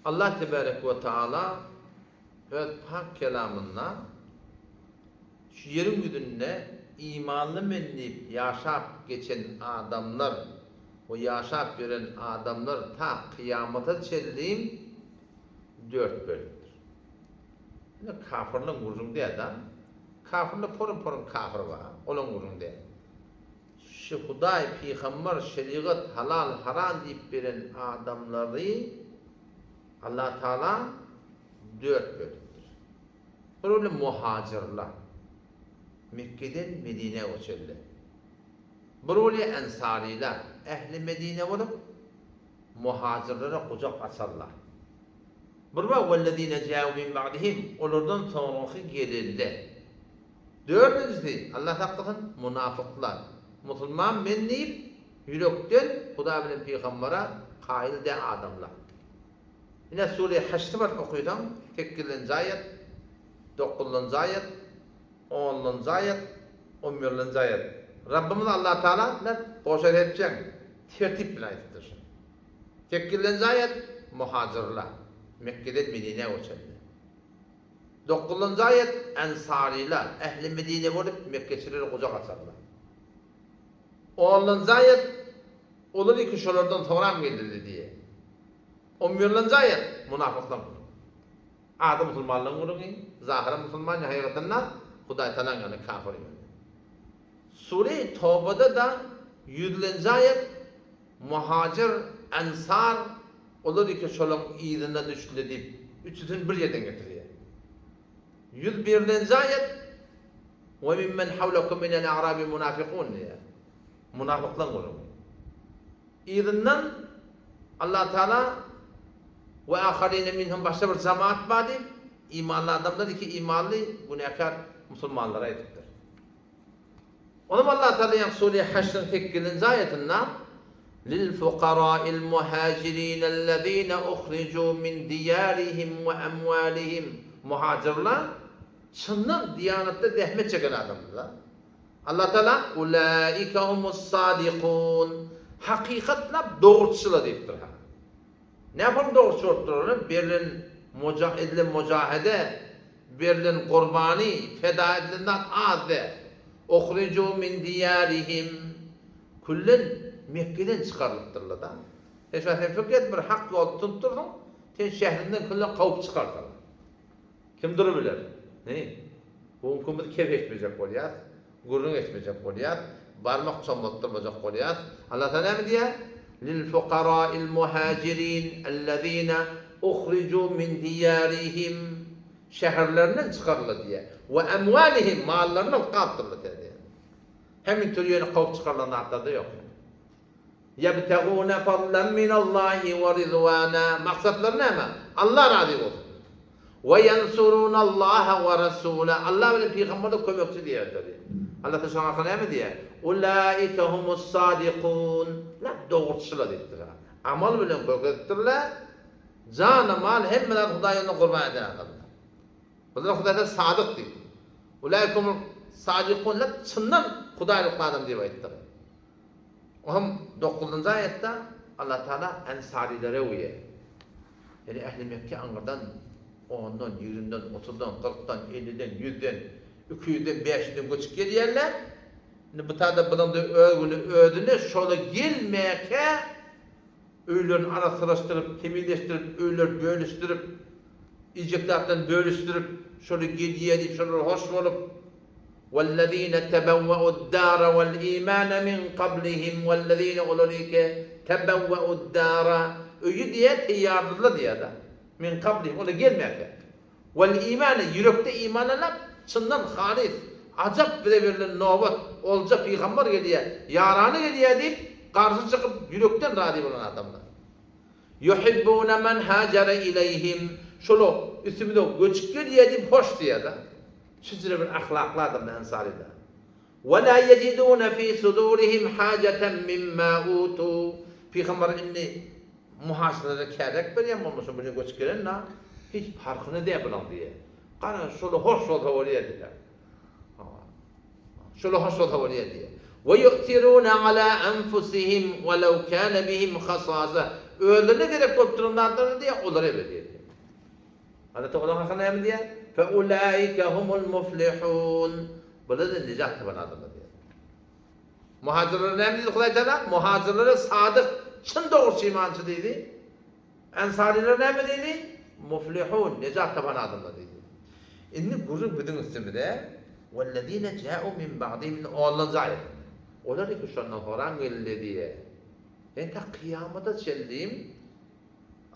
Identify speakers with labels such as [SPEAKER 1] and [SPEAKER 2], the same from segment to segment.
[SPEAKER 1] Allah tebarek we taala öz pak kelamynda şu ýeriň ýüzünde imanly men diýip ýaşap geçen adamlar we ýaşap ýören adamlar ta kyýamata çenli dört bölümdir. Ine kafirleň gürrüň däl-da. Kafirler porum-porum kafir bar, olaň gürrüň däl. Şu Hudaý, pygamber, şerigat, halal, haram diýip beren adamlary Allatagala dört bölüpdir. Bir bölüm muhajyrlar, Mekgeden Medinä göçenler. Bir bölümi ensarylar, ähli Medine bolup, muhajyrlara gujak açanlar. Bir bar wellezine ja'u min ba'dihim, olardan soňraky gelenler. Dördünjisi, Allah saklasyn, munafyklar. Musulman men diýip, ýürekden Hudaý bilen pygambere kaýyl däl adamlar. Ine sure Haşry baryp okysaň, sekizinji aýat, dokuzynjy aýat, onunjy aýat, on birinji aýat. Rabbymyz Allah Taala bilen goşa serçeň, tertip bilen aýdypdyr şuny. Sekizinji aýat, muhajyrlar, Mekgeden Medinä göçenler. Dokuzynjy aýat, Ensarylar, ähli Medine bolup, mekgeçilere gujak açarlar. Onunjy aýat, Olar iki şolardan soňram geldirdi diýýär. On birinji aýat, Munafyklar gürrüňi. Ady musulmanlaryň gürrüňi, zahyra musulman ýa hakykatynda Hudaý Tagalaň ýanynda kafir ýöne. Sure Tobada-da ýüzlenji aýat, Muhajir, Ensar, olar iki şolaň yzyna düşdüler diýip, üçüsini bir ýerden getirýär. 101-nji aýat, We mimmen hawlakum minel a'rabi munafikun diýýär. Munafyklaň gürrüňi. Yzyndan Allah Taala we aharine minhum başga bir jemaat bar diýip, imanly adamlar iki imanly günäkär musulmanlara aýdypdyr. Onam Allah Taala ýaňky Sure Haşryň sekizinji aýatynda Lil fukara'il muhajirinellezine uhriju min diýarihim we emwalihim Muhajirler çyndan diýanatda zähmet çeken adamlar. Allah Taala Ulaika humus sadikun Hakykatlap dogruçylar diýipdir. Nähili dogruçy bolup durarlar? Berlen moja edilen mojahede, berlen gurbany, feda edilen zat az däl. Uhriju min diýarihim Küllen Mekgeden çykarylypdyrlar-da. Sen şu wagt sen pikir et, bir hak ýol tutunyp dursuň, seni şährinden küllen kowup çykarsalar. Kim durubiler? Hä? Bu günki biz kep etmejek bolýas, gürrüň etmejek bolýas, barmak çommaltdyrmajak bolýas. Allah Taala näme diýýär? Lil fukara'il muhajirin ellezine uhriju min diýarihim şäherlerinden çykaryldy diýýär. We emwalihim mallaryny alyp galypdyrlar diýýär. Hemin tür ýöne kowup çykarylan zatlar-da ýok. Ýebtegûne fadlan minallahi we ridwana, maksatlary näme? Allah razy bolsun. We ýensurunallaha we rasula, Allah bilen pygambere kömekçi diýerler diýýär. Allah taala şonuň hakynda näme diýýär? Ulaike humus sadikun, bular dogruçylar diýipdir. Amal bilen görkezipdirler, jany, maly hemme zady Hudaý ýolunda gurban eden adamlar. Bulara Hudaý taala sadyk diýdi. Ulaike humul sadikun, çyndan Hudaýlykly adam diýip aýtdyr. Ohm dokuzynjy aýatda Allah Taala Ensarilere öwýär. Ýagny ähli Mekge aňyrdan ondan, ýigrimden, otuzdan, kyrkdan, elliden, ýüzden, iki ýüzden, bäş ýüzden göçüp gelýärler. Indi bu taýda bulanda öz güni özüne şola gelmäkä öýlerini arassalaşdyryp, temizleşdirip, öýleri bölüşdirip, iýjek zatlaryny bölüşdirip, şola gelýär diýip şolara hoş bolup, Wellezine tebewwe'ud-dara wal-imane min kablihim wellezine olar-ike tebewwe'ud-dara öýi diýýär teýýarladylar diýýär-de min kablihim olar gelmänkä wal-imane ýürekde iman alap çyndan halys ajap bize berlen nobat olja pygambar gelýär ýarany gelýär diýip garşy çykyp ýürekden razy bolan adamlar Yuhibbune men hajara ileýhim şolar üstümize göçüp gelýär diýip hoş diýýär-de. Şüjre bir ahlakly adamdy Ensaryda. Ve la yecidune fi sudurihim haceten mimma utu. Pygamber indi muhajirlere kärek berýän bolmasa bu göçüp gelen da hiç parhyny däl bulaň diýýär. Gara şola hoş bolsa bolýar diýýär. Şola hoş bolsa bolýar diýýär. Ve yu'tirune ala enfusihim ve lev kana bihim hasasa. Özlerine gerek bolup duran zatlaryny diýýär, olara berýär diýýär. Allah Tagala hakynda näme diýýär? Fe ulaika humul muflihun. Bular-da nejat tapan adamlar diýýär. Muhajirlere näme diýdi Hudaý Tagala? Muhajirlere sadyk, çyn dogruçy imançy diýdi. Ensarylara näme diýdi? Muflihun, nejat tapan adamlar diýdi. Indi gürrüň biziň üstümize, Wellezine ja'u min ba'dihim indi onlanjy aýatynda. Olar iki şondan soram geldi diýýär. Ýani ta kyýamata çenli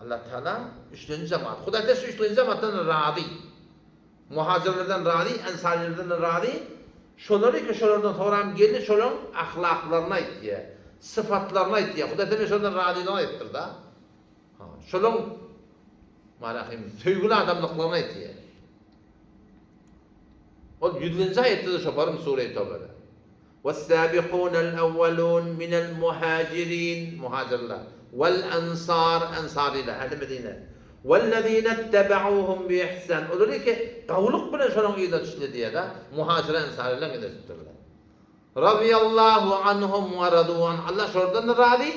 [SPEAKER 1] Allah Taala üçlenji jemaat. Hudaý Taala şu üçlenji jemaatdan razy. Muhajirlerden razy, ensarylardan razy. Şolary ki şolardan soram geldi, şolaryň ahlaklaryny aýtýar. Syfatlaryny aýtýar. Hudaý Taala şolardan razylygyny aýtdyr-da. Ha, şolaryň Malahym söýgüli adamlyklaryny aýtýar. Ol ýüzlenji aýatda-da şo barym sure-i Tawbada. Wes-sabiqunel awwalun minel muhajirin, muhajirler, wel-ensar, ensarylar, ähli Medine, wellezine-ttebe'uhum bi-ihsan, olar ki gowulyk bilen şolaryň yzyna düşdi diýýär-de, muhajirler, ensarylaryň yzyna düşüpdirler. Razyýallahu anhum we radu anh, Allah şolardan-da razy,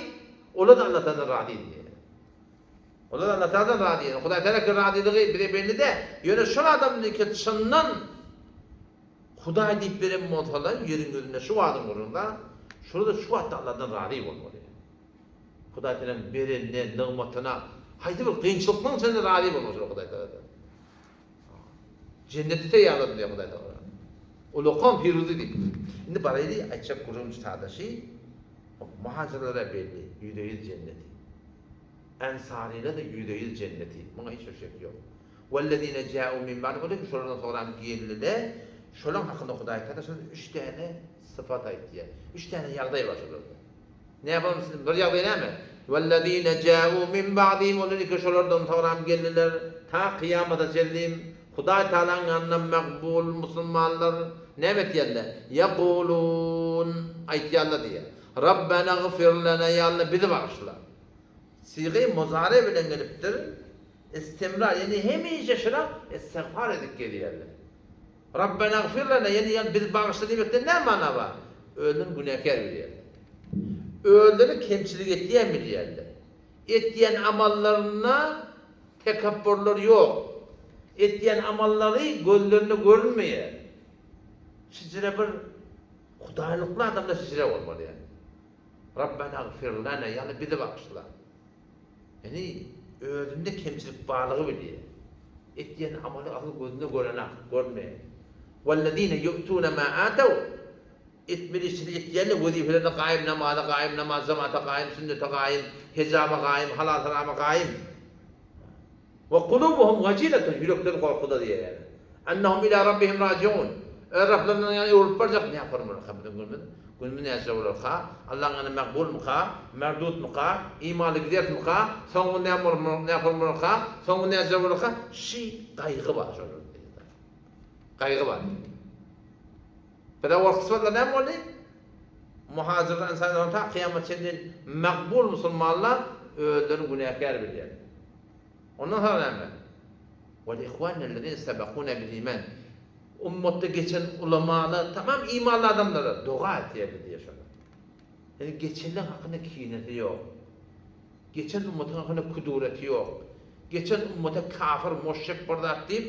[SPEAKER 1] olar-da Allahdan razy diýýär. Olar Allatagaladan razy. Hudaý Tagala razylygy bize belli-de, ýöne şol adamnyňky çyndan Hudaý diýip beren bolsalar, ýeriň ýüzünde şu wagtyň gürrüňi-de, şolar-da şu wagtda Alladan razy bolmaly. Hudaý Tagalaň berenine, nygmatyna, haýsy bir kynçylyklaryň içinde razy bolmaly şolar Hudaý Tagaladan. Jenneti taýýarladym diýýär Hudaý Tagala. Ulakan piruzy diýip. Indi baraýly aýtjak gürrüňimiz sadaşy, muhajirlere belli, 100% jenneti. Ensarylar-da 100% jenneti. Muňa hiç bir şek ýok. Wellezine ja'u min ba'dihim olar ki şolardan soňram geldiler. Şolaň hakynda Hudaý Tagala şol üç däne sypat aýtýar. Üç däne ýagdaý bar şolarda. Näme bir ýagdaý näme? Wellezine ja'u min ba'dihim olar ki şolardan soňram geldiler. Ta kyýamata çenli Hudaý Tagalaň ýanynda makbul musulmanlar näme etýärler? Ýekulun aýtýarlar diýýär. Rabbena gfir lena ýa Alla bizi bagyşla. Sygy muzare bilen gelipdir. Istimrar, ýagny hemişe şular istigfar edip gezýärler. Rabbena gfir lena, ýagny ýa bizi bagyşla diýmekde näme mana bar? Özlerini günäkär bilýärler. Özleri kemçilik etýän bilýärler. Etýän amallarynda tekepburlary ýok. Etýän amallary gözlerinde görünmeýär. Şijire bir hudaýlykly adamda şijire bolmaly ýagny. Rabbena gfir lana, ýagny bizi bagyşla. Ýagny özünde kemçilik barlygy bilýär. Etýän amaly asyl gözünde görenak, görmeýär. Wellezine yu'tuna ma ataw Etmeli işini etýänler wezipelerine gaýym, namaza gaýym, namaz jemata gaýym, sünnete gaýym, hijaba gaýym, halal-harama gaýym. We kulubuhum wajilatun, ýürekleri gorkuda diýýär ýagny. Ennehum ila rabbihim rajiun. Öz Rablaryndan ýaňy öwrülip barjak, näme ýapar bolarka biziň günümiz? Günümiz näçe bolarka? Allaň ýanynda makbulmyka? Merdutmyka? Imanly giderismika? Soňy näme bolar, näme ýapar bolarka? Soňy näçe bolarka? Şi gaýgy bar şolarda diýýär. Gaýgy bar. Bize gorky sypatlar näme boldy? Muhajirler, ensarlar ta kyýamat çenli makbul musulmanlar özlerini günäkär bilýär. Ondan soň näme? Wal ihwanellezine sebekuna bil iman. Ummatda geçen ulamalar, tamam imanly adamlara doga etýärler diýýär şolar. Ýani geçenler hakynda kinesi ýok. Geçen ummatyň hakynda kudureti ýok. Geçen ummata kafir, muşrik bir zat diýip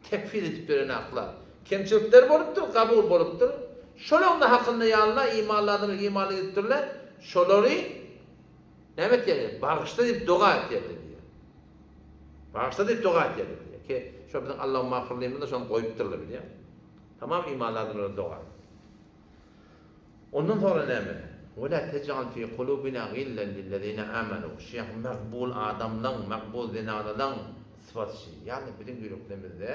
[SPEAKER 1] tekfir edip berenaklar. Kemçilikleri bolupdyr, kabul bolupdyr. Şolaryň hakynda ýalyna imanly adamlar imanly gidipdirler. Şolary Näme etýärler? Bagyşla diýip doga etýärler diýýär. Bagyşla diýip doga etýärler diýýär. Ki, şo biziň Allahumma şony goýupdyrlar bilýäň. Tamam imanly adamlara doga. Ondan sonra näme? Wala tej'al fi kulubina gillan lillezina amanu. Şeýh makbul adamlaň, makbul zenanalaň sypaty şi. Ýagny biziň ýüreklerimizde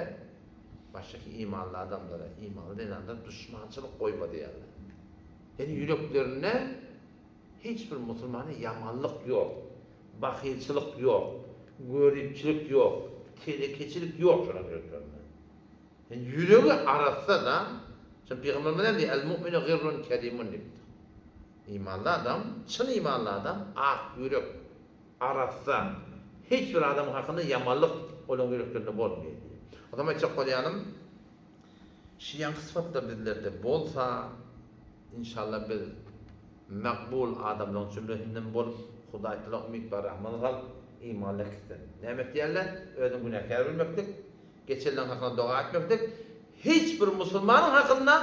[SPEAKER 1] başga imanly adamlara, imanly zenanlara duşmançylyk goýma diýýärler. Ýani ýüreklerinde Hiç bir musulmana ýamanlyk ýok, bahylçylyk ýok, göripçilik ýok, telekeçilik ýok şolaryň ýüreklerinde. Ýani ýüregi arassa da, şol pygamberimiz näme diýýär? El mu'minu girrun kerimun diýipdir. Imanly adam, çyn imanly adam ak ýürek, arassa. Hiç bir adamyň hakynda ýamanlyk olaryň ýüreklerinde bolmaýar diýýär. O zaman aýtjak bolýanym, şu ýaňky sypatlar bizlerde bolsa, inşallah biz makbul adamlaryň jümlesinden bolup. Hudaý Tagala umyt bar rahmana salyp, imanly äkitsin. Näme etýärler? Özüni günäkär bilmeklik, geçenleriň hakyna doga etmeklik, hiç bir musulmanyň hakynda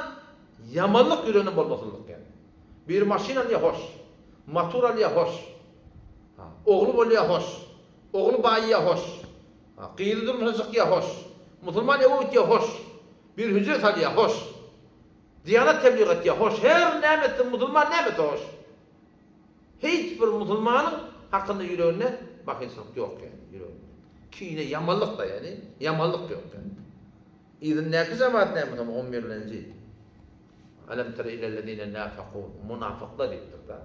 [SPEAKER 1] ýamanlyk ýüreginde bolmasynlyk ýaly. Biri maşyn alýar hoş, motor alýar hoş, ogly bolýar hoş, ogly baýýar hoş, gyzy durmuşa çykýar hoş, musulman ewe gitýär hoş, biri hüjre salýar hoş, diýanat tebliğ etýär hoş, her näme etsin musulman näme etse hoş. Hiç bir musulmanyň hakynda ýüreginde bahylçylyk ýok ýaly ýüreginde. Kine ýamanlyk da ýaly ýamanlyk ýok ýaly. Yzyndaky jemaat näme bolsa on birlenji. Alem tara ilellezine nafakû munafyklar diýipdir da.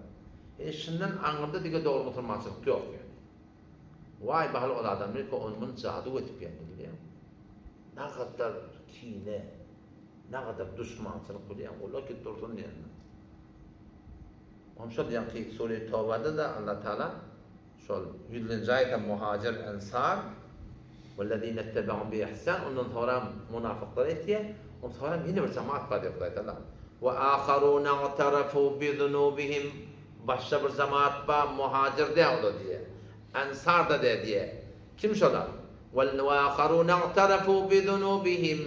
[SPEAKER 1] Ýani şundan aňyrda dige dogry musulmançylyk ýok ýaly. Waý bahyl ol adam ki on muny jadu edip ýaly bilýäňmi? Nagadar kine, nagadar duşmançylyk bilýäňmi? Olar ki dursun diýende. Onşol ýaňky Sure Tobada-da Allah Taala şol ýüzlenji aýatda Muhajir, Ensar, Wellezine tebauhum bi ihsan ondan soňram munafyklar etýär. Ondan soňram ýene bir jemaat bar diýýär Hudaý Taala. Wa aharuna i'tarafu bi zunubihim başga bir jemaat bar muhajir däl olar diýýär. Ensar-da däl diýýär. Kim şolar? Wa aharuna i'tarafu bi zunubihim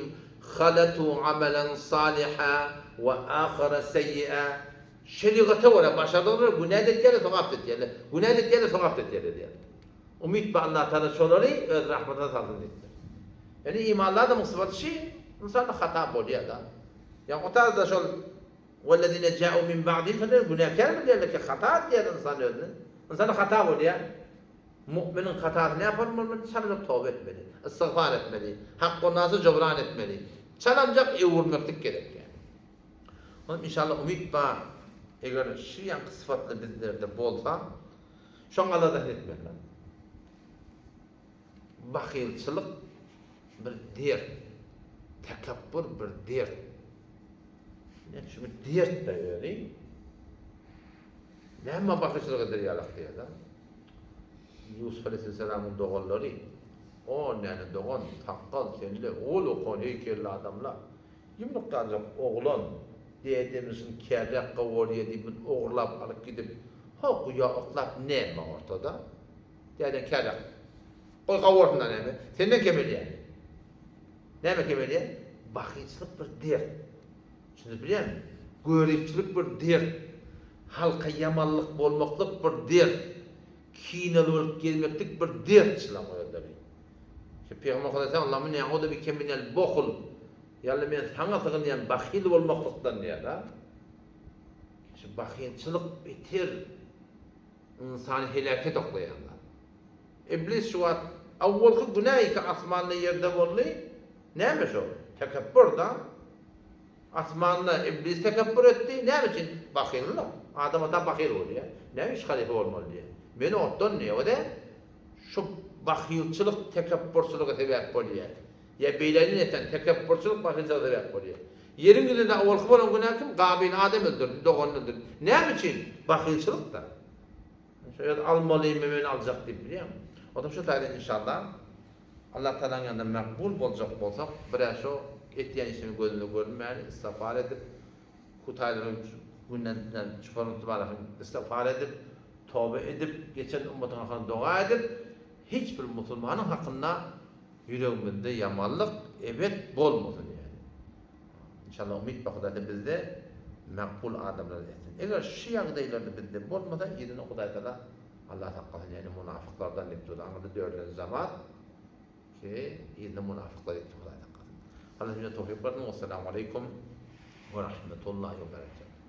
[SPEAKER 1] halatu amalan saliha wa ahara seýýa Şerigata görä başardygyna görä günä-de etýärler, sogap-da etýärler. Günä-de etýärler, sogap-da etýärler diýýär. Umyt bar Allah Tagala şolary öz rahmatyna salsyn diýipdir. Ýöne imanly adamyň sypaty şi, ynsanda hata bolýar-da. Ýa o tarzda şol Wellezine ja'u min ba'dihim şonda günäkär bilýärler ki, hata etýär ynsan özüni. Ynsanda hata bolýar. Mu'miniň hatasy näme bolmaly? Çalajak toba etmeli, istigfar etmeli, hak-gonasy jobran etmeli. Çalamjak öwürmeklik gerek ýa. Onuň inşallah umyt bar. Eger şu ýaňky sypatlar bizlerde bolsa, şoň aladasyny etmeli. Bahylçylyk bir dert. Tekepbur bir dert. Ne şu bir dert de özi. Näme bahylçylyk eder ýalak diýýär-de. Ýusuf aleyhisselamyň doganlary, o näne dogan, sakgal, selle, ol okan heýkelli adamlar. Ýumrukdanjak oglan, dädemiziň kärräk gowalýa diýip muny ogurlap alyp gidip, ho guýa oklap näme ortada? Dädeň kärräk. Goý gawarsyn-da näme? Senden kemelýär. Näme kemelýär? Bahyçlyk bir dert. Düşündirip bilýärmi? Göripçilik bir dert. Halka ýamanlyk bolmaklyk bir dert. Kineli bolup gezmeklik bir dert şulaň özleri. Şu Pygamber Hudaý Allahumma inni a'udu bike minel buhl. Ýa Alla men saňa sygynýan bahyl bolmaklykdan diýýär-de. Şu bahylçylyk beter ynsany heläket oklaýan zat. Iblis şu wagt awwalky günä iki asmanda ýerde boldy. Näme şo? Tekepbur-da. Asmanda iblis tekepbur etdi. Näme üçin? Bahyllyk. Adam ata bahyl bolýar. Näme iş halypa bolmaly diýýär. Meni otdan diýýär. O-da Şu bahylçylyk tekepburçylyga sebäp bolýar. Ýa beýläni eten tekepburçylyk bahylçylyga sebäp bolýar. Ýeriň ýüzünde owalky bolan günä kim? Gabyl Adam öldürdi, doganyny öldürdi. Näme üçin? Bahylçylykda. Şu öz almalymy men aljak diýip bilýäňmi? Otam şu taýdan inşallah Allah Tagalaň ýanynda makbul boljak bolsak, bir-ä şu etýän işimiz gözümize görünmäli, istigfar edip, Hutaýlaryň günden çykaryň istigfar edip, toba edip, geçen ümmatyň hakyna doga edip, hiç bir musulmanyň hakynda ýüregimizde ýamanlyk ebet bolmasyn ýaly. Inşallah umyt bar Hudaýdan bizde makbul adamlar etsin. Eger şu ýagdaýlarda bizde bolmasa, ýerine Hudaý Taala Allah saklasyn, ýagny munafyklardan diýip durdy. Aňyrda dördünji jamaat ki ýerine munafyklar diýip Hudaý saklasyn. Allah bize towfyk bersin. Wessalamu aleýkum we rahmetullahi we berekatuh.